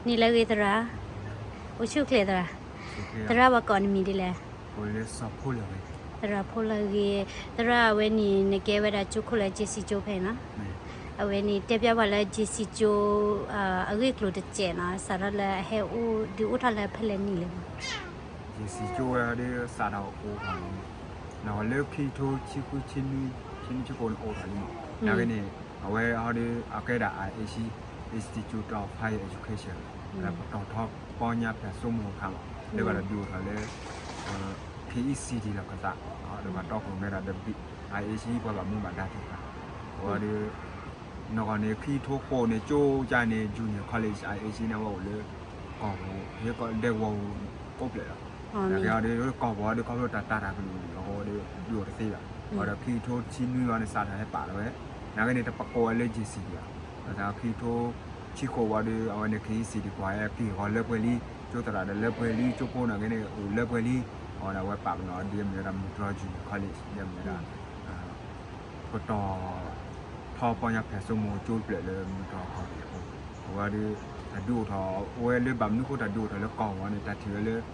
နံၤလၢအဂ့ၤသရၣ်, အိၣ်ဆူၣ်အိၣ်ချ့သရၣ်, သရၣ်ပှၤကိးနမံၤဒ်လဲၣ်. သရၣ်ဖိလၢအဂ့ၤ, သရၣ်အဝဲန့ၣ် နကဲဝဲဒၣ်ကၠိခိၣ်လၢ ကၠ့စံကၠိဖဲအံၤနီၤ. အဝဲန့ၣ် တဲပျဲပှၤလၢကၠ့စံကၠိ အဂ့ၢ်အကျိၤတစဲးနီၤ, စးထီၣ်လၢအဟဲအိၣ်ဒုးအိၣ်ထီၣ်လၢဖဲလဲၣ်နံၣ်လဲၣ်. ကၠ့စံကၠိဝဲဒၣ်ဒီးစးထီၣ်အိၣ်ထီၣ်လံ နဝဲလၢခံကထိဆံဃုဆံနွံ, ဆံနွံဆံဃိးန့ၣ်အိၣ်ထီၣ်လံမး. နာ်က့န့ၣ် အဝဲအီၤဒီးအကဲဒၣ် I H E, Institute of Higher Education, ပတီၢ်ထီပီညါဖျဲးစိမိၤအခါမး, လၢဘၣ်တၢ်ဒုးအိၣ်ထီၣ်လၢ K E C D လီၢ်ခၢၣ်သး, ဒီးဘၣ်တီခိၣ်မဲဒၣ်ဒီး I H E ပှၤဘၣ်မူဘၣ်ဒါသ့ၣ်တဖၣ်, အဝဲဒီး နီၢ်ကီၢ်န့ၣ် ခံကထိဃိးန့ၣ် ကၠိကၢန့ၣ် Junior College I H E န့ၣ် အဝဲအိၣ်လၢကီၢ်ပူၤ, ဟ့ၣ်ကီးဒဲကဝီၤပူၤကိးဖျၢၣ်လီၤ. နာ်က့အီၤဒီးကီၢ်ပူၤအီၤဒီးခီဖျိတၢ်တာ်တၢ်ကလုာ်အဃိဒီး ဒုးအိၣ်တသ့ဘၣ်. အဝဲဒီးခံကထိဆံနွံဝဲန့ၣ် စးထီၣ်ဟဲပာ်လီၤဝဲ, နာ်က့န့ၣ် တပကိးဝဲလၢ J C ဘၣ်. ဒီးခံကထိဆံဃိးဝဲဒီး အဝဲန့ၣ် K E C D ကွၢ်ဟဲက့ၤဂီၤလၢပှဲၤလံ, ကၠိသရၣ်ဒီးလၢပှဲၤလံ, ကၠိဖိနာ်က့န့ၣ် အိၣ်လၢပှဲၤလံ, အဝဲဒၣ်ဝဲပာ်ပနီၣ်ဒ်အမ့ၢ်ဝဲဒၣ် မုၢ်တြီၤ Junior College ဒ်အမ့ၢ်ဝဲဒၣ် ပတီၢ်ထီပီညါဖျဲးစိမိၤကၠိတဖျၢၣ်လၢမုၢ်တြီၤကီၢ်ရ့ၣ်အဃိ, အဝဲဒီး တၢ်ဒုးအိၣ်ထီၣ်ဝဲလၢဘၣ်မနုၤဃိတၢ်ဒုးအိၣ်ထီၣ်လၢကီၢ်ပူၤန့ၣ် တၢ်ထံၣ်ဝဲလၢ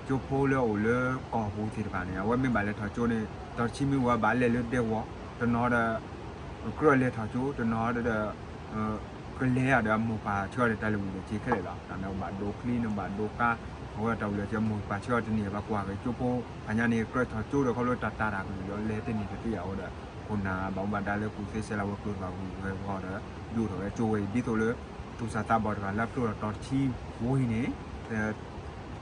ကၠိဖိလၢအအိၣ်လၢကီၢ်ပူၤသ့ၣ်တဖၣ်န့ၣ် အဝဲမ့ၢ်ဘၣ်လဲၤထီၣ်ကၠိန့ၣ် တီၤတဆံမ့ၢ်ဝဲဘၣ်လဲၤလၢဒဲကဝီၤ, တနီၤဒီး ကြၢးလဲၤထီၣ်ကၠိ, တနီၤဒီး ကလဲၤဒီးအမိၢ်ပၢ်ဆှၢဒီး တၢ်လၢဝံၤဒီးစ့ခဲလၢာ်လီၤ. နဘၣ်ဒိးချံ နဘၣ်ဒိးကါ, အဝဲတၢ်ဝံၤဒီးကမိၢ်ပၢ်ဆှၢတန့ၢ်ဘၣ်ကွၢ်က့ၤကၠိဖိ, ဖးညါန့ၣ် ကြၢးထီၣ်ကၠိဒီးခီဖျိတၢ်တာ်တၢ်ကလုာ်ဒီး လဲၤတန့ၢ်တသ့အဃိဒီး ခိၣ်နၢ်ဘၣ်မူဘၣ်ဒါလၢကူၣ်သ့ဆဲးလၤဝဲၤကျိၤတဖၣ်ဝံၤဝဲအဂီၢ်ဒီး ဒုးအိၣ်ထီၣ်ဝဲကၠိဝဲအံၤ ဒ်သိးလၢ သူၣ်စၢ်သးဘီၣ်တဖၣ်လၢအဖျိထီၣ်တီၤတဆံဝံၤန့ၣ်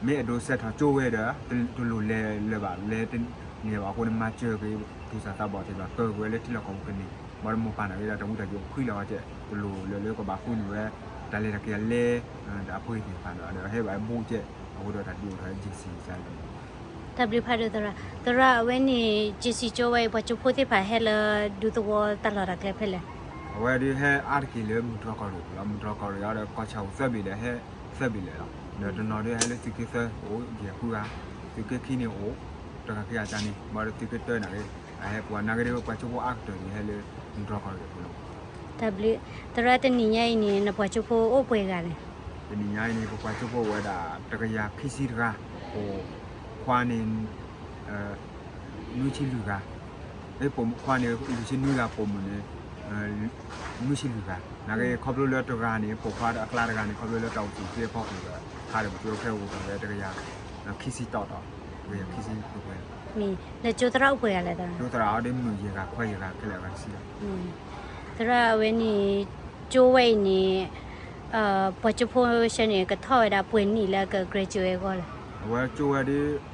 မ့ၢ်အဲၣ်ဒိးဆဲးထီၣ်ကၠိဝဲဒီး တလိၣ်လဲၤလၢၤဘၣ် လဲၤတန့ၢ်ဘၣ်အဃိန့ၣ် မၤစၢၤက့ၤ သူၣ်စၢ်သးဘီၣ်သ့ၣ်တဖၣ် ကၢက့ၤဝဲလၢထံလီၢ်ကီၢ်ပူၤကန့ၢ်, ဘၣ်ဒီးမိၢ်ပၢ်နာ်က့ဒီး တၢ်မူတၢ်ယိးဃံလီၤဝဲကဲး တလိၣ်လၢၤလၢကဘၣ်ဃုန့ၢ်ဝဲ တၢ်လဲၤတၢ်က့ၤအလဲ ဒီးအပှ့ၤသ့ၣ်တဖၣ်ဒီး ဒီးဟဲဘၣ်ဟဲဘူးကဲး အဃိဒီးတၢ်ဒုးအိၣ်ထီၣ်လၢ J C န့ၣ် တၢ်ဘျုးဖးဒိၣ်သရၣ်, သရၣ်အဝဲန့ၣ် ကၠ့စံကၠိဝဲအံၤ ပှၤကၠိဖိသ့ၣ်တဖၣ်ဟဲလၢဒူသဝီတၢ်လီၢ်တၢ်ကျဲဖဲလဲၣ်. အဝဲဒုးဟဲအါတက့ၢ်လၢမုၢ်တြီၤကီၢ်ရ့ၣ်လီၤ. မုၢ်တြီၤကီၢ်ရ့ၣ်အံၤဒီး ကီၢ်ဆၣ်အိၣ်သၢဘ့ၣ်ဒီးဟဲသၢဘ့ၣ်လၢာ်လီၤ. ဒီးတနီၤဒုးဟဲလၢသုးက့သၢအိၣ်ယဲၢ်ဃုဂၤ, သုးက့ခံန့ၣ်အိၣ်တဂၤခံဂၤန့ၣ်, ဘၣ်ဒီးသုးက့တၢနာ်က့ အဟဲပှၤနာ်က့ဒီး ပှၤကၠိဖိအါကတၢၢ်န့ၣ် ဟဲလၢမုၢ်တြီၤကီၢ်ရ့ၣ်အပူၤလီၤ. တၢ်ဘျုး, သရၣ်တနံၤညါအံၤန့ၣ် နပှၤကၠိဖိအိၣ်ပှဲၤဂၤလဲၣ်. တနံၤညါအံၤန့ၣ် ပပှၤကၠိဖိအိၣ်ဝဲဒၣ် တကယၤခံဆံတဂၤ, ပိာ်ခွါန့ၣ် နွံဆံလွံၢ်ဂၤ, ပိာ်ခွါန့ၣ် လွံၢ်ဆံနွံဂၤ, ပိာ်မုၣ်န့ၣ် နွံဆံလွံၢ်ဂၤ, နာ်က့ခီဖျိလၢတဂၤန့ၣ် ပိာ်ခွါအကျါတဂၤန့ၣ် ခီဖျိလၢတၢ်အိၣ်ဆူၣ်အိၣ်ချ့အဖီခိၣ်ဒီး ခါဒီးပကၠိခဲအိၣ်ထီၣ်ဝဲတကယၤခံဆံတီတီ, တကယၤခံဆံပှဲၤပှဲၤလီၤ. မ့ၢ်လၢကၠိသရၣ်အိၣ်ပှဲၤဂၤလဲၣ်သရၣ်. ကၠိသရၣ်အီၤဒ်မုၣ်ယဲၢ်ဂၤခွါယဲၢ်ဂၤခဲလၢာ်အဂၤတဆံလီၤ. သရၣ်အဝဲန့ၣ် ကၠိဝဲအံၤန့ၣ် ပှၤကၠိဖိဆှၢန့ၣ် ကထီၣ်ဝဲဒၣ်ပှဲၤနံၣ်လၢအက graduate အဂီၢ်လဲၣ်. အဝဲကၠိဝဲဒ်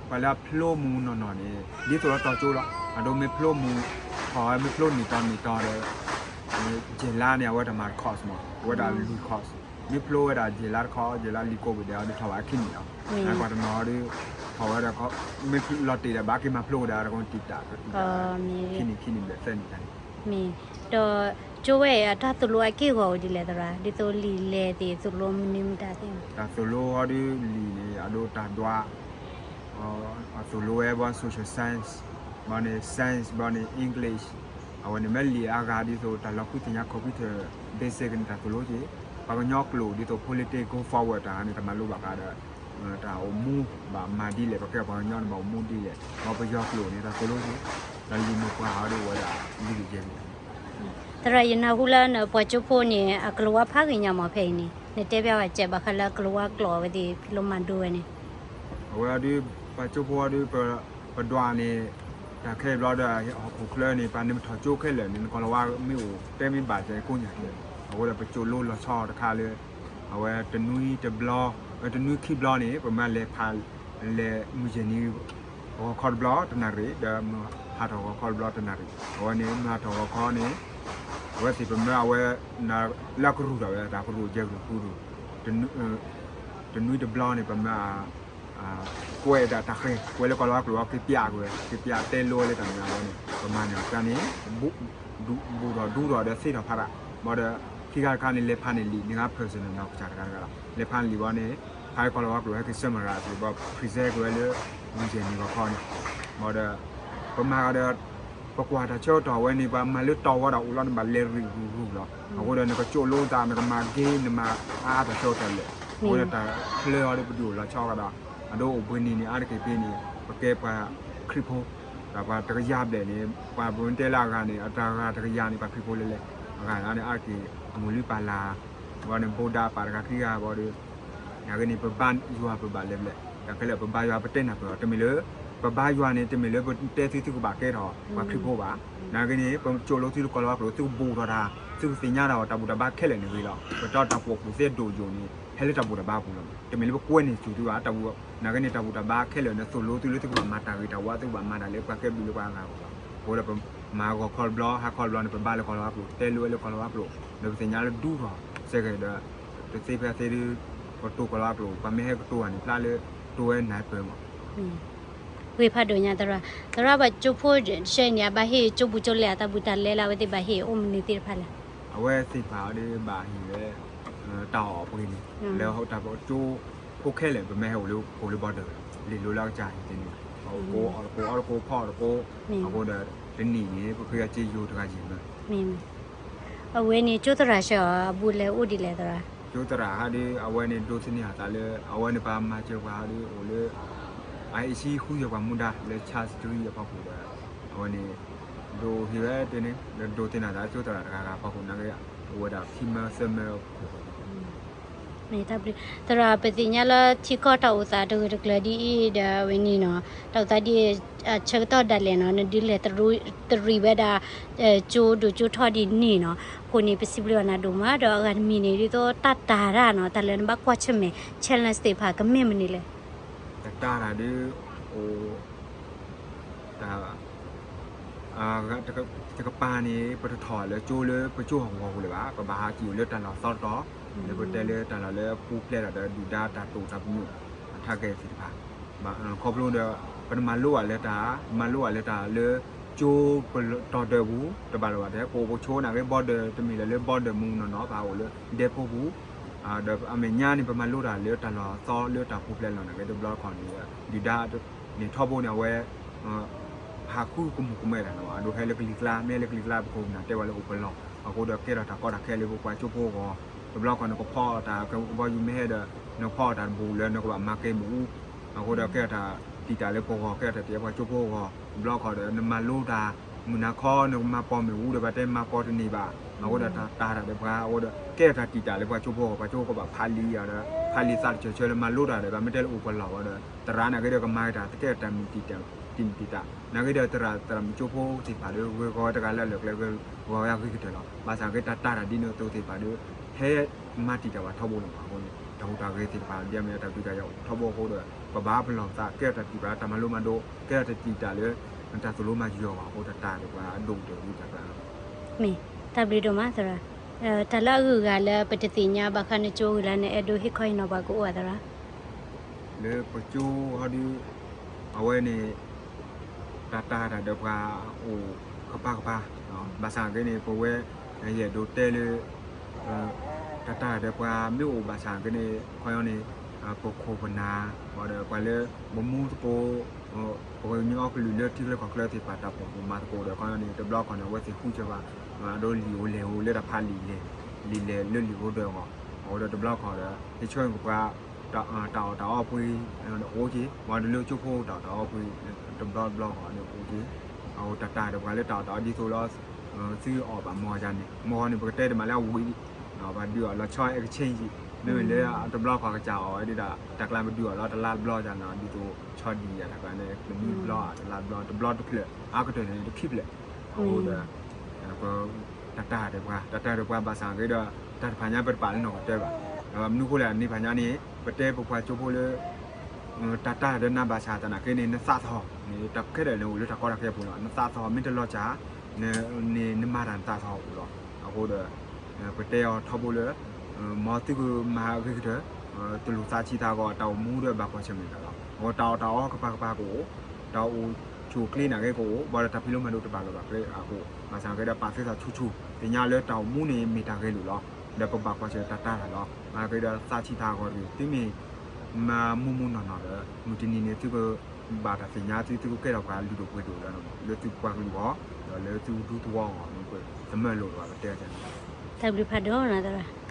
ပှၤလၢအဖျိမူနီၢ်နီၢ်န့ၣ် ဒ်သိးလၢတီၤကၠိလီၤ. အဒိမ့ၢ်ဖျိမူ ထီၣ်ဝဲ မ့ၢ်ဖျိနံၣ်တီၤနံၣ်တီၤဒီး ယဲၢ်လါန့ၣ် အဝဲတၢ်မၤတ course မး အဝဲဒၣ်လွံၢ် course, မ့ၢ်ဖျိဝဲဒၣ်ယဲၢ်လါတခီ ယဲၢ်လါလံၤကိးဘ့ၣ်ဒီး အဒိထီၣ်ဝဲခံနံၣ်လီၤ. နကွၢ်တနီၤဒီး ထီၣ်ဝဲဒီး မ့ၢ်လီၤတ့ၢ်ဒီး ဘၣ်က့ၤမၤဖျိဝဲဒၣ် တကီတံာ်တာ် တံာ်တာ် ခံနံၣ်ခံနံၣ်ဘျဲၣ်သၢနံၣ်တၢ်န့ၣ် မ့ၢ်, ဒီးကၠိဝဲအံၤအတၢ်သိၣ်လိအက့ၢ်အဂီၤအိၣ်ဒ်လဲၣ်သရၣ်, ဒ်သိးလံာ်လဲၢ်သ့ၣ် သိၣ်လိမနုၤမတၤသ့ၣ်. တၢ်သိၣ်လိအီၤဒ်လံာ်န့ၣ် အဒိတၢ်ဒွး အသိၣ်လိဝဲဘၣ် social science, ဘၣ်န့ၣ် science, ဘၣ်န့ၣ် English, အဝဲန့ၣ်မ့ၢ်လံာ်အါဂၤဒ်သိးတၢ်လီၤဃုသ့ၣ်ညါ computer basic န့ၣ် တၢ်သိၣ်လိက့ၤ, ပှၤကညီကျိာ်ဒ်သိး politics go forward တၢ်န့ၣ် တၢ်မၤလိဘၣ်ဃးဒီး တၢ်အိၣ်မူဘၣ်မၤဒ်လဲၣ် ပကဲပှၤကညီန့ၣ်ဘၣ်အိၣ်မူဒ်လဲၣ်, ဒီးပယီၤကျိာ်န့ၣ် တၢ်သိၣ်လိက့ၤ, ဒီးလံာ်မိၢ်ပှၢ်အီၤဒ်ဝဲဒၣ် ဒ်လံာ်ယဲၢ်န့ၣ် သရၣ် ယနၢ်ဟူလၢနပှၤကၠိဖိန့ၣ် အကလၤဝါဖးဂ့ၤညါမးဖဲအံၤန့ၣ် နတဲပျဲဝဲစဲးဘၣ်ဃးလၢကလၤဝါကျိာ်ဝဲသ့ၣ် ဖဲလၢမၤဒိဝဲန့ၣ်. အဝဲဒ် ပှၤကၠိဖိအီၤဒ် ပဒွးန့ၣ် တၢ်ခဲအံၤဘျီဒီး ဟီၣ်ခိၣ်ချၢန့ၣ် ပှၤန့ၣ်မ့ၢ်ထီၣ်ကၠိခဲလၢာ်န့ၣ် နကလၤဝါမ့ၢ်အိၣ် တဲမ့ၢ်ဘၣ်ကဲကိးညါကဲ, အဃိဒီးပကၠိလိလီၤဆီတခါလၢ အဝဲတနွံတဘျီ တနွံခံဘျီန့ၣ် ပမ့ၢ်လဲၤဖး လဲၤမုၢ်ယဲၢ်နံၤ ဂီၤခီတဘျီတနၣ်ရံၣ် ဒီးမုၢ်ဟးထီၣ်ဂီၤခီတဘျီတနၣ်ရံၣ်, အဝဲန့ၣ် မုၢ်ဟးထီၣ်ဂီၤခီန့ၣ် အဝဲသ့ၣ်ပမၢအဝဲ လၢကရူၢ်ထီၣ်ဝဲ တၢ်ကရူၢ်ကဲကရူၢ်ကရူၢ် တနွံတဘျီန့ၣ် ပမၢ ကွဲးဒၣ်တၢ်ဃဲၤ ကွဲးလၢကီၢ်လီၤဝါကျိာ်အီၤ က့ၤပျးကွံာ်ဝဲ က့ၤပျးတဲလိဝဲလၢတၢ်မနုၤအဝဲန့ၣ် ပမၤန့ၢ်အီၤတခါန့ၣ် ဘူၣ်ထီၣ်ဒူထီၣ်ဒီးသ့ထီၣ်ဖးဒၣ် ဘၣ်ဒီး ခံခါတခါန့ၣ် လဲၤဖးန့ၢ်လံာ် န့ၢ်ခါ personal နီၢ်ကစၢ်တဂၤတဂၤလီၤ လဲၤဖးန့ၢ်လံာ်ဘၣ်န့ၣ် ဖးလၢကီၢ်လီၤဝါကျိာ် ဟဲက့ၤ summarize ဘၣ် present ကွံာ်ဝဲလၢ မုၢ်ယဲၢ်နံၤဂီၤခီန့ၣ် ဘၣ်ဒီး ပမၤဒီး ပကွၢ်တၢ်ဆၢကတီၢ်ဝဲန့ၣ် ပှၤမၤလၢတီၤဝဲဒၣ်အိၣ်လီၤ နဘၣ်လဲၤရံၣ်ရူၢ်ရူၢ်လီၤ အဃိဒီးနကကၠိလိသး နကမၤ game နမၤအါအါတၢ်ဆၢကတီၢ်လဲၣ် အဃိဒီးတၢ်ချၢအီၤဒီးပဒုးအိၣ်လီၤဆီကဒီး, အဒိအိၣ်ဘှံးနံၤန့ၣ် အါတက့ၢ်ဖဲန့ၣ် ပကဲပှၤခရံာ်ဖိ, ဒီးပှၤတကယၤဘျဲၣ်န့ၣ် ပှၤပတဲလၢအဂၤန့ၣ် အတဂၤတကယၤန့ၣ် ပှၤခရံာ်ဖိလဲၤလဲၤ, အဂၤန့ၣ် အါတက့ၢ် အမုၢ်လံပာ်လၤ ဘၣ်န့ၣ် ဘိးဒါပာ်တဂၤခံဂၤဘၣ်ဒီး နာ်က့န့ၣ် ပဘါယွၤပဘၣ်လဲၤဘျဲၣ်, တၢ်ခဲလၢာ်ပဘါယွၤပတဲနၢ်ပၢၢ်အီၤ တမ့ၢ်လၢ ပဘါယွၤန့ၣ် တမ့ၢ်လၢပတဲသုသုကဘၣ်ကဲထီၣ်ပှၤခရံာ်ဖိဘၣ်. နာ်က့န့ၣ် ပကၠိၣ်လိသုလၢကီၢ်လီၤဝါကျိာ် သုကဘူးထီၣ်တၢ် သုကသ့ၣ်ညါထီၣ်တၢ်ဘူၣ်တၢ်ဘါခဲလၢာ်န့ၣ်ဂ့ၤလီၤ. ပတီတၢ်ဖှီၣ်ပူၤသ့ဒိၣ်ယိာ်န့ၣ် ဟဲလၢတၢ်ဘူၣ်တၢ်ဘါပူၤလီၤ. တမ့ၢ်လၢပကွဲန့ၢ်စူၤသုဘၣ်, တၢ်ဘူၣ် နာ်က့န့ၣ် တၢ်ဘူၣ်တၢ်ဘါခဲလၢာ်န့ၣ် သိၣ်လိသုလၢသုကဘၣ်မၤတၢ်ဂ့ၤတၢ်ဝါ သုကဘၣ်မၤတၢ်လၢပှၤကဲဘျုးလၢပှၤဂၤအဂီၢ်လီၤ. အဃိဒီးပမၤဂီၤခီတဘျီ ဟါခီတဘျီန့ၣ် ပဘါလၢကီၢ်လီၤဝါကျိာ် တဲလိဝဲလၢကီၢ်လီၤဝါကျိာ် ဒီးပသ့ၣ်ညါလၢဒူထီၣ်စဲကဲၤဒီး တသ့ဖဲသ့ဒီး ကတိၤကီၢ်လီၤဝါကျိာ် ပှၤမ့ၢ်ဟဲကတိၤဘၣ်န့ၣ် ဖျါလၢတိၤဝဲနၢ်ပၢၢ်မး ဂ့ၤဖးဒိၣ်ညါသရၣ်, သရၣ်ဘၣ်ကၠိဖိတဆၢအံၤန့ၣ် အဘၣ်ဟ့ၣ်ကၠိပူၤကၠိလဲၣ် အတၢ်ဘူးတၢ်လဲလၢအဝဲသ့ၣ်ဘၣ်ဟ့ၣ်အိၣ်မနုၤသ့ၣ်တဖၣ်လဲၣ်. အဝဲသ့ၣ်တဖၣ်ဒီးဘၣ်ဟ့ၣ်ဝဲ တၢ်အီၣ်ပှ့ၤန့ၣ် လၢတၢ်ကၠိဖိခဲလၢာ် ပမ့ၢ်ဟဲအိၣ်လၢ ကိးလၢဘီဒၢး လ့ၣ်လိၤလၢအကစၢ်ဟံၣ်သ့ၣ်န့ၣ် အီၣ်တကိး အီၣ်တကိး အီတကိး ဖီအီၣ်တကိး အဃိဒီး တနံၣ်န့ၣ် ပဃ့အစ့ယိၤတဂၤယဲၢ်မၢ အဝဲန့ၣ်ကၠိသရၣ်ဆှၢအီၤ အဘူးလဲၣ်အိၣ်ဒ်လဲၣ်သရၣ်. ကၠိသရၣ်ဟးဒီး အဝဲန့ၣ်ဒိးသန့ၤအသးလၢ အဝဲန့ၣ်ပှၤမၤစၢၤပှၤဟးဒီးအိၣ်လၢ အအ့ၣ်ဆံဃုယဲၢ်ပှၤမူဒါလၢ Charles Street အဖီခိၣ်ဒီး အဝဲန့ၣ် ဒိးဟ့ၣ်ဝဲတန့ၣ် ဒိးသန့ၤအသးလၢကၠိသရၣ်တဂၤဂၤအဖီခိၣ်နာ်က့ အိၣ်ဝဲဒၣ်ခံမၢသၢမၢခိၣ် မ့ၢ်တၢ်ဘျုး သရၣ် ပသ့ၣ်ညါလၢထံကီၢ်တၢ်အိၣ်သးတဂၢၢ်တကျၢၤဒ်အံၤဒီးဝဲန့ၣ်နီၤ တၢ်အိၣ်သးဒ်အံၤ ဆၢကတီၢ်ဒၣ်လဲာ်နီၤ နဒုးလဲၤတရံးဝဲဒၣ် ကၠိဒိၣ်ကၠိထီဒ်န့ၣ်နီၤ အဃိန့ၣ် ပစံးဘျုးအီၤနၤဒိၣ်မး ဒီးအဂၤတမံၤန့ၣ် ဒ်သိးတၢ်တာ်တၢ်နီၤ တၢ်လၢနဘၣ်ကွၢ်ဆၢၣ်မဲာ် challenge သ့ၣ်တဖၣ်ကမ့ၢ်မနုၤလဲၣ်. တၢ်တာ်တၢ်ဒီး အိၣ် တၢ် တကပၤန့ၣ် ပတထီၣ်လၢကၠိလၢပကၠိဟီၣ်ကဝီၤပူၤလၢၤဘၣ် ပဘၣ်ဟးက့ၤအိၣ်လၢတၢ်လီၢ်သီတတီၤ လၢပတဲလၢတၢ်လီၢ်လၢပူၤဖျဲးဒီးဒုၣ်ဒါတၢ်တိာ်တၢ်ပညိၣ် အထးကဲသ့ၣ်တဖၣ် ခီဖျိဒီး ပတမၤလိအီၤလၢတၢ် မၤလိအီၤလၢတၢ်လၢ ကၠိပတီၤဒၢးပူၤ တဘၣ်လၢၤဘၣ်တဲ ပအိၣ်ပဆိးနာ်က့ ဘီဒၢး တမ့ၢ်လၢၤလၢဘီဒၢးမူနီၢ်နီၢ် ပဟးအိၣ်လၢဒဲဖိပူၤ ဒီးအမဲာ်ညါန့ၣ် ပမၤလိတၢ်လၢတၢ်လီၢ်သီလၢတၢ်ပူၤဖျဲးလီၤနာ်က့ တဘျီတခီၣ်န့ၣ် ဒုၣ်ဒါန့ၣ်ထီဘိန့ၣ် အဝဲ ဟးဃုကမူၤကမဲတၢ်နီၤ အဒိဟဲလၢကလံၤကျါ မ့ၢ်ဟဲလၢကလံၤကျါ ပခိၣ်ပနၢ်တဲဝဲလၢအိၣ်ပလီၢ် အဃိဒီးကဲထီၣ်တၢ်ကီတၢ်ခဲလၢပပှၤကၠိဖိအဂီၢ် တဘျီတခီၣ်န့ၣ် ကဖီအီၣ်တၢ် ကဘီယူၤမ့ၢ်ဟဲဒီး နကဖီအီၣ်တၢ်တဘူးလၢနကဘၣ်မၤကဲမ့ၣ်အူ အဃိဒီးကဲထီၣ်တၢ်တံာ်တာ်လၢပဂီၢ် ကဲထီၣ်တၢ်တံာ်ပှၤကၠိဖိအဂီၢ် တဘျီတခီၣ်ဒီး နမၤလိတၢ် မုၢ်နၤခီ နကမၤပီၣ်မ့ၣ်အူဒီး ဘၣ်တဲမၤပီၣ်တန့ၢ်ဘၣ် အဃိဒီးတၢ်တာ်တၢ်ဒီးပှၤ အဃိဒီး ကဲထီၣ်တၢ်တံာ်တာ်လၢပှၤကၠိဖိအဂီၢ် ပှၤကၠိဖိကဘၣ်ဖးလံာ်ဒီး ဖးလံာ်သးတဆၢဆၢလၢမၤလိတၢ်ဒီး ဘၣ်မ့ၢ်တဲလၢအိၣ်ပလီၢ်ဝဲဒီး သရၣ်နာ်က့ဒီးကမၤက့ၤတၢ် တကဲထီၣ်တၢ်မုၢ်တံာ်တာ် တံာ်မုၢ်တံာ်တာ် နာ်က့ဒီးသရၣ် သရၣ်မုၣ်ကၠိဖိသ့ၣ်တဖၣ်ဒီး ဂ့ၤဂီၤဝဲတဂၤလၢအလၢာ်ကျဲ ဂ့ၤဂီၤဝဲအဂ့ၤကတၢၢ်လီၤ. ဘၣ်ဆၣ်က့တၢ်တာ်တၢ်ဒ်န့ၣ်အသိးသ့ၣ်တဖၣ်ဒီး ဟဲမၤတံာ်တာ်ပှၤထီဘိလီၤမး အဃိန့ၣ် တၢ်ဟူးတၢ်ဂဲၤသ့ၣ်တဖၣ် ဒ်အမ့ၢ်တၢ်ဒုးတၢ်ယၤအိၣ်ထီဘိအဃိဒီး ပဘၣ်ပလီၢ်ပသး ကဲထီၣ်တၢ်တံာ်တာ် တၢ်မၤလိမၤဒိး ကဲထီၣ်တၢ်တံာ်တာ်လၢ တၢ်သိၣ်လိမၤယုၤအဂီၢ်အဃိ တၢ်တာ်ဒီးပှၤအဒိၣ်ကတၢၢ်ဝံၤတၢ်ကျါ မ့ၢ်တၢ်ဘျုးဒိၣ်မးသရၣ်, တၢ်လၢအဂုၤအဂၤလၢပတသ့ၣ်ညါဘၣ်ဃးနကၠိအဂ့ၢ်လၢနအဲၣ်ဒိးဟ့ၣ်ခီဟ့ၣ်နီၤပှၤကအိၣ်ဧါသရၣ်. လၢပကၠိဟီဒီး အဝဲန့ၣ် တၢ်တာ်တၢ်ဒီးပှၤအိၣ်ကပၤကပၤ, ဘၣ်ဆၣ်က့န့ၣ် ပဝဲ ယအဲၣ်ဒိးတဲလၢ တၢ်တာ်တၢ်ဒီးပှၤမ့ၢ်အိၣ်ဘၣ်ဆၣ်က့န့ၣ် ခီန့ၣ် ပခိၣ်ပနၢ် ဒီးပှၤလၢ ပမူသကိး ပကညီအီကလုာ်လၢထံချၢကီၢ်ချၢသ့ၣ်တဖၣ် တၢ်ဖှီၣ်မၤသကိးဒီးခီန့ၣ် တဘျီခီန့ၣ် အဝဲသ့ၣ်ဃုဆၢဘၣ် အဒိလံာ်ဧိၤလဲၢ်ဧိၤလၢတၢ်ဖးလံာ်လဲၢ် လံာ်လဲၢ်လၢလံာ်ဧိၤဒၢးအဂီၢ် အဃိဒီးတဘျီခီဒီး ဟ့ၣ်ဆၢကပှၤ တၢ်အီၣ်တၢ်အီပှ့ၤ အိၣ်က့ၤ မ့ၢ်ဒီးလၢကၠိဖိတၢ်အီၣ်တၢ်အီပှ့ၤ တဘျီတဘျီဃီန့ၣ်အိၣ်က့ၤ အဃိတၢ်တာ်ဒီးပှၤလၢတၢ်အီၣ်တၢ်အီဒ်သိးလီၤ သုအီၣ်ဘၣ်မီၢ်ယၤန့ၣ် မီၢ်ဃီန့ၣ် ပကတဲတမံၤလၢအဝံၤ ပှၤဒုးအီၣ်လီၤဆီ exchange မ့မ့ၢ်လၢတဘျီဃီကစၢ်အီၣ်ဝဲဒၣ် တၢ်ကျါပဒုးအီၣ်လီၤတလါတဘျီယၤနီၤ ဒ်သိးဆီဒံၣ်ယၤတၢ်ကျါန့ၣ် တနွံတဘျီ တလါတဘျီ တဘျီတဖျၢၣ် အါကတၢၢ်န့ၣ် တခံဖျၢၣ် အဃိဒီး တၢ်တာ်ဒီးပှၤ တၢ်တာ်ဒီးပှၤဘၣ်ဆၣ်က့ဒီး တၢ်တဖၣ်ညါပတပာ်လၢနီၢ်ကီၢ်တဲဘၣ် မနုၤဃိလဲၣ်န့ၣ်ဖၣ်ညါန့ၣ် ပတဲပပှၤကၠိဖိလၢ တၢ်တာ်ဒီးနၤဘၣ်ဆၣ်သနာ်က့န့ၣ် နသးသဟီၣ်န့ၣ် တၢ်ခဲလၢာ်န့ၣ်အိၣ်လၢတၢ်ကီတၢ်ခဲအပူၤလီၤ နသးသဟီၣ်မ့ၢ်တလီၤစၢ် န့ၣ်နမၤတၢ်နသးသဟီၣ်အိၣ်လီၤ အဃိဒီး ပတဲအီၤထီဘိလၢ မ်သုကမၤဂ့ၤကတၢၢ် တလိၣ်သးဆံးသးဂီၤ တၢ်အိၣ်မူဒီးဘၣ်ကွၢ်ဆၢၣ်မဲာ်တၢ်လီၤ အဃိတၢ်အီၣ်တၢ်အီကပၤကပၤကအိၣ် တၢ်အိၣ်ဆူၣ်အိၣ်ချ့နာ်က့ကအိၣ် ဘၣ်ဒီးတၢ်ဖံးလိမၤဒိးတဘၣ်လီၤဘၣ်ကျဲအဃိ ဘၣ်ဆၣ်က့ဒီးပာ်သုသးဆူၣ်ဆူၣ် သ့ၣ်ညါလၢတၢ်အိၣ်မူန့ၣ်မ့ၢ်တၢ်ဂဲၤလိာ်လီၤ ဒီးပဘၣ်ကွၢ်ဆၢၣ်တၢ်တာ်တၢ်လီၤ နာ်က့ဒီးသးဆံးသးဂီၤတဂ့ၤ သုမ့ၢ် မၤမူမူနီၢ်နီၢ်ဒီး မုၢ်တနံၤန့ၣ် သုက ဘၣ်တၢ်သ့ၣ်ညါသု သုကကဲထီၣ်ပှၤလုၢ်ဒိၣ်ပှ့ၤဒိၣ်လၢ လၢသုပှၤကလုာ်အဂီၢ် ဒီးလၢသုဒူသဝီအဂီၢ် သမၢလိာ်တဘၣ်ပတဲအီၤ တၢ်ဘျုးဖးဒိၣ်နီၤသရၣ်